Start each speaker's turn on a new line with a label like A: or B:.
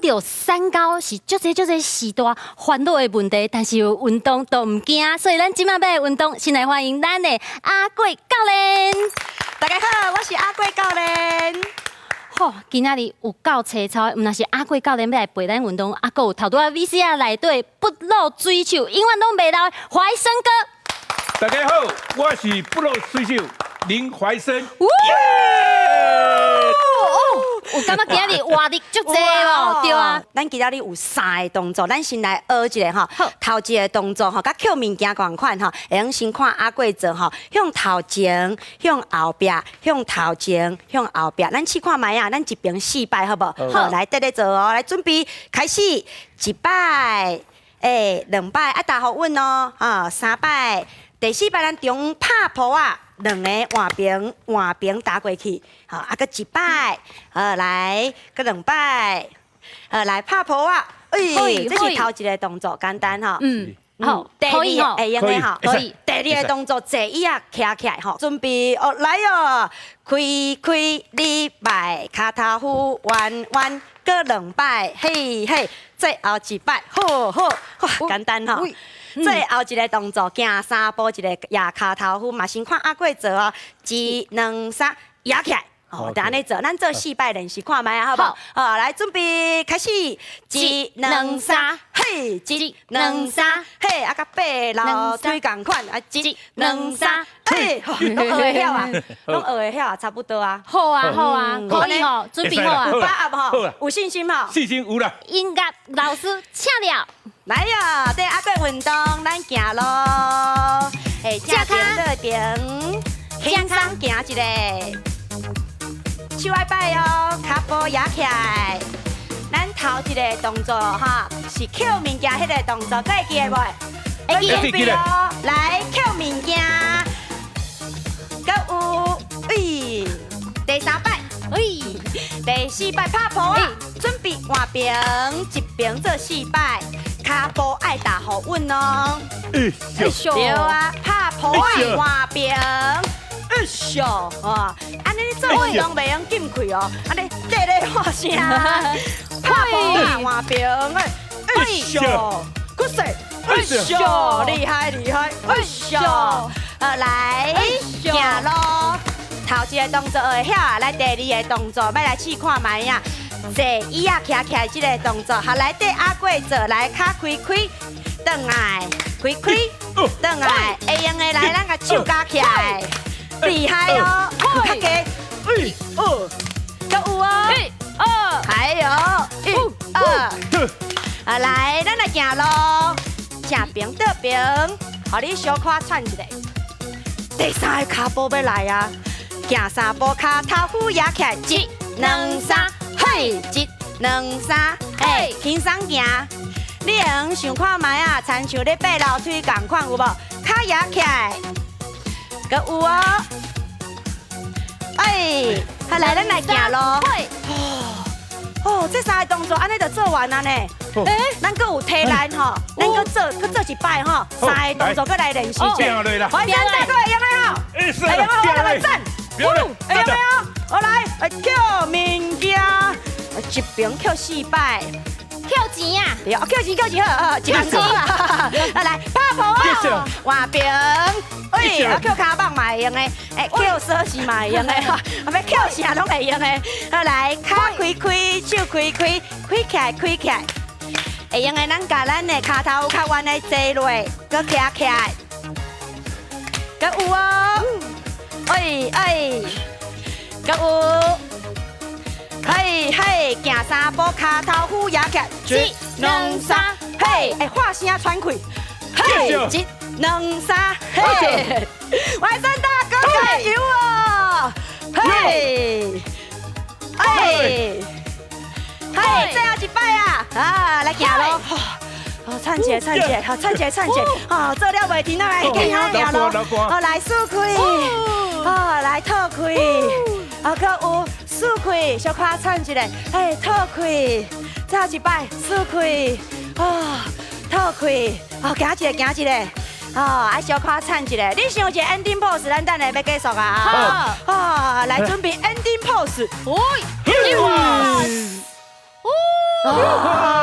A: 到三高是足濟足濟時代煩惱的問題，但是有運動都毋驚，所以咱這擺欲來運動，先來歡迎咱的阿貴教練。
B: 大家好，我是阿貴教練。
A: 吼，今仔日有夠齊操的，毋但是阿貴教練欲來陪咱運動，啊，閣有頭拄仔 VCR 內底不落水手，永遠攏袂老的懷生哥。
C: 大家好，我是不落水手林懷生。
A: 哦，有感覺今仔日活力足濟哦，對啊。
B: 咱今仔日有三個動作，咱先來學一下吼。頭一個動作吼，佮抾物件仝款吼，會用先看阿貴做吼，向頭前，向後壁，向頭前，向後壁。咱試看覓啊，咱一邊四擺好無？好，來綴咧做哦，來準備開始，一擺，欸，兩擺，啊，踏予穩哦，啊，三擺，第四擺咱中拍噗仔。兩个換邊換邊踏過去，好，啊，閣一擺，好來，閣兩擺，好來拍噗仔，欸，這是頭一个動作，簡單吼。
A: 嗯，好，可以吼，
B: 會用的吼，
A: 可以。
B: 第二个動作坐椅仔徛起來吼，準備哦來哦，開開禮拜，跤頭趺彎彎，閣兩擺，嘿嘿，最後一擺，好好，哇，簡單吼。最後一个動作，行三步，一个蜈跤頭趺，嘛先看阿貴做哦，一、兩、三，蜈起來，哦，就按呢做，咱做四擺練習看覓啊，好無？好，來準備開始，一、兩、三，嘿，一、兩、三，嘿，啊，佮爬樓梯仝款，啊，一、兩、三，嘿，攏學會曉啊，攏學會曉啊，差不多啊。
A: 好啊，好啊，可以吼，準備好啊，
B: 有把握吼，有信心吼，
C: 信心有啦。
A: 音樂老師請了。
B: 來喲，綴阿貴運動，咱行路，欸，正邊倒邊，輕鬆行一下，手愛擺哦，跤步舉起來。咱頭一个動作哈，是抾物件彼个動作，閣會記得無？
A: 會記
B: 得哦。來抾物件，閣有，欸，第三擺，
A: 欸，
B: 第四擺拍噗仔，準備換邊，一邊做四擺。跤步愛踏予穩哦，對啊，拍噗仔換邊，一笑哦，按呢你做運動袂用禁氣哦，按呢綴咧喊聲，拍噗仔換邊，一笑，閣說，一笑，厲害厲害，一笑，好來行路，頭一个動作會曉啊，來第二个動作，欲來試看覓啊。坐椅仔徛起來這个動作，好來綴阿貴做，來跤開開，轉來開開，轉來，會用的來，咱共手加起來，厲害哦，較低，一、二，閣有哦，
A: 一、二，
B: 還有一、二，啊來，咱來行路，正邊倒邊，予你小可喘一下。第三个跤步欲來啊，行三步，跤頭趺舉起來，一、兩、三。嘿，一、兩、三，嘿，輕鬆行。你會用想看覓啊？親像咧爬樓梯仝款有無？跤舉起來，閣有哦。哎，好來，咱來行路。哦，這三个動作按呢就做完啊呢。欸，咱閣有體力吼，咱閣做，閣做一擺吼，三个動作閣來練習者。懷生大哥會用的吼，會用的我來讚。會用的哦，我來，抾物件，一邊抾四擺，
A: 抾錢啊！
B: 對啊，抾錢抾錢好，好，一萬塊啦。來拍噗仔，換邊，喂，啊抾跤蠓嘛會用的，欸，抾鎖匙嘛會用的，啊欲抾啥攏會用的。好來，跤開開，手開開，開起來，開起來，會用的咱共咱的跤頭較彎的坐落，閣徛起來，閣有哦，哎哎，閣有。嘿嘿，行三步，跤頭趺舉起來，一、兩、三，嘿，欸，喊聲喘氣，嘿，一、兩、三，嘿，懷生大哥加油哦，嘿，哎，嘿，最後一擺啊，啊，來行路，哦，喘一下，喘一下，好，喘一下，喘一下，哦，做了袂停，來行行路，哦，來舒氣，哦，來吐氣，啊，閣有。舒氣，小可喘一下，哎，吐氣，最後一擺，舒氣，哦，吐氣，哦，行一个，行一个，哦，愛小可喘一下。你想一个 ending pose，咱等下欲結束啊！好，哦，來準備 ending pose。
A: 喂，哇，哦，哦。